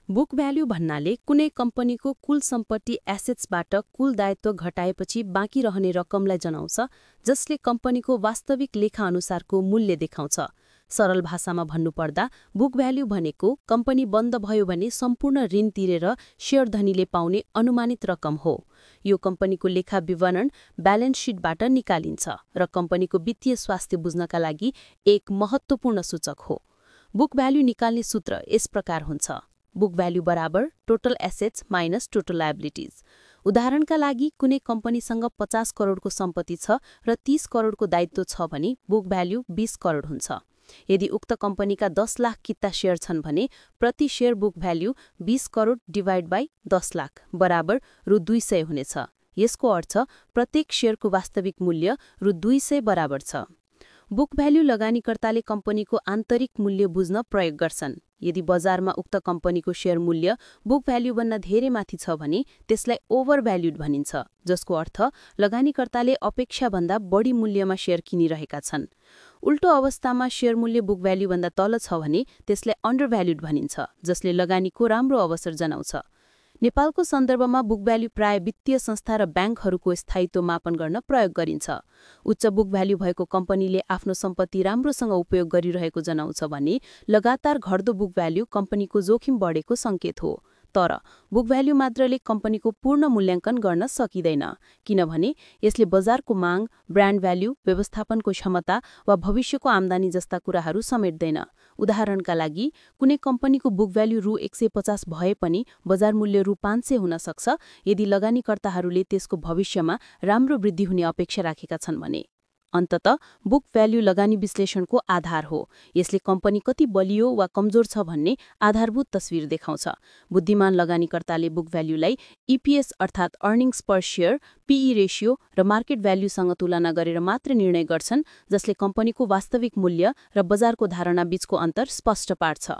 Book value भन्नाले कुनै कम्पनीको कुल सम्पत्ति एसेट्सबाट कुल दायित्व घटाएपछि बाँकी रहने रकमलाई जनाउँछ, जसले कम्पनीको वास्तविक लेखाअनुसारको मूल्य देखाउँछ। सरल भाषामा भन्नुपर्दा बुक भ्याल्यु भनेको कम्पनी बन्द भयो भने सम्पूर्ण ऋण तिरेर शेयरधनीले पाउने अनुमानित रकम हो। यो कम्पनीको लेखा विवरण ब्यालेन्स सिटबाट निकालिन्छ र कम्पनीको वित्तीय स्वास्थ्य बुझ्नका लागि एक महत्त्वपूर्ण सूचक हो। बुक भ्याल्यु निकाल्ने सूत्र यस प्रकार हुन्छ: बुक भ्याल्यु बराबर total assets minus total liabilities. उदाहरणका लागि कुनै कम्पनीसँग 50 करोडको सम्पत्ति छ र 30 करोडको दायित्व छ भने बुक भ्याल्यु 20 करोड हुन्छ। यदि उक्त कम्पनीका 10 लाख किता शेयर छन् भने प्रति share book value 20 crore divide by 10 lakh बराबर रु 200 हुनेछ। यसको अर्थ प्रत्येक शेयरको वास्तविक मूल्य रु 200 बराबर छ। बुक भ्याल्यु लगानीकर्ताले कम्पनीको आन्तरिक मूल्य बुझ्न प्रयोग गर्छन्। यदि बजारमा उक्त कम्पनीको शेयर मूल्य बुक भ्याल्युभन्दा धेरै माथि छ भने त्यसलाई ओभर भ्याल्युड भनिन्छ, जसको अर्थ लगानीकर्ताले अपेक्षाभन्दा बढी मूल्यमा शेयर किनिरहेका छन्। उल्टो अवस्थामा शेयर मूल्य बुक भ्याल्युभन्दा तल छ भने त्यसलाई अन्डर भ्याल्युड भनिन्छ, जसले लगानीको राम्रो अवसर जनाउँछ। नेपालको सन्दर्भमा बुक भ्याल्यु प्राय वित्तीय संस्था र ब्याङ्कहरूको स्थायित्व मापन गर्न प्रयोग गरिन्छ। उच्च बुक भ्याल्यु भएको कम्पनीले आफ्नो सम्पत्ति राम्रोसँग उपयोग गरिरहेको जनाउँछ भने लगातार घट्दो बुक भ्याल्यु कम्पनीको जोखिम बढेको सङ्केत हो। तर बुक भ्याल्यु मात्रले कम्पनीको पूर्ण मूल्याङ्कन गर्न सकिँदैन, किनभने यसले बजारको माग, ब्रान्ड भ्याल्यु, व्यवस्थापनको क्षमता वा भविष्यको आम्दानी जस्ता कुराहरू समेट्दैन। उदाहरणका लागि कुनै कम्पनीको बुक भ्याल्यु रु 150 भए पनि बजार मूल्य रु 500 हुन सक्छ यदि लगानीकर्ताहरूले त्यसको भविष्यमा राम्रो वृद्धि हुने अपेक्षा राखेका छन् भने। अन्ततः बुक भ्याल्यु लगानी विश्लेषणको आधार हो। यसले कम्पनी कति बलियो वा कमजोर छ भन्ने आधारभूत तस्विर देखाउँछ। बुद्धिमान लगानीकर्ताले बुक भ्याल्युलाई EPS अर्थात् अर्निङ्स पर शेयर, PE रेशियो र मार्केट भ्याल्युसँग तुलना गरेर मात्र निर्णय गर्छन्, जसले कम्पनीको वास्तविक मूल्य र बजारको धारणा बीचको अन्तर स्पष्ट पार्छ।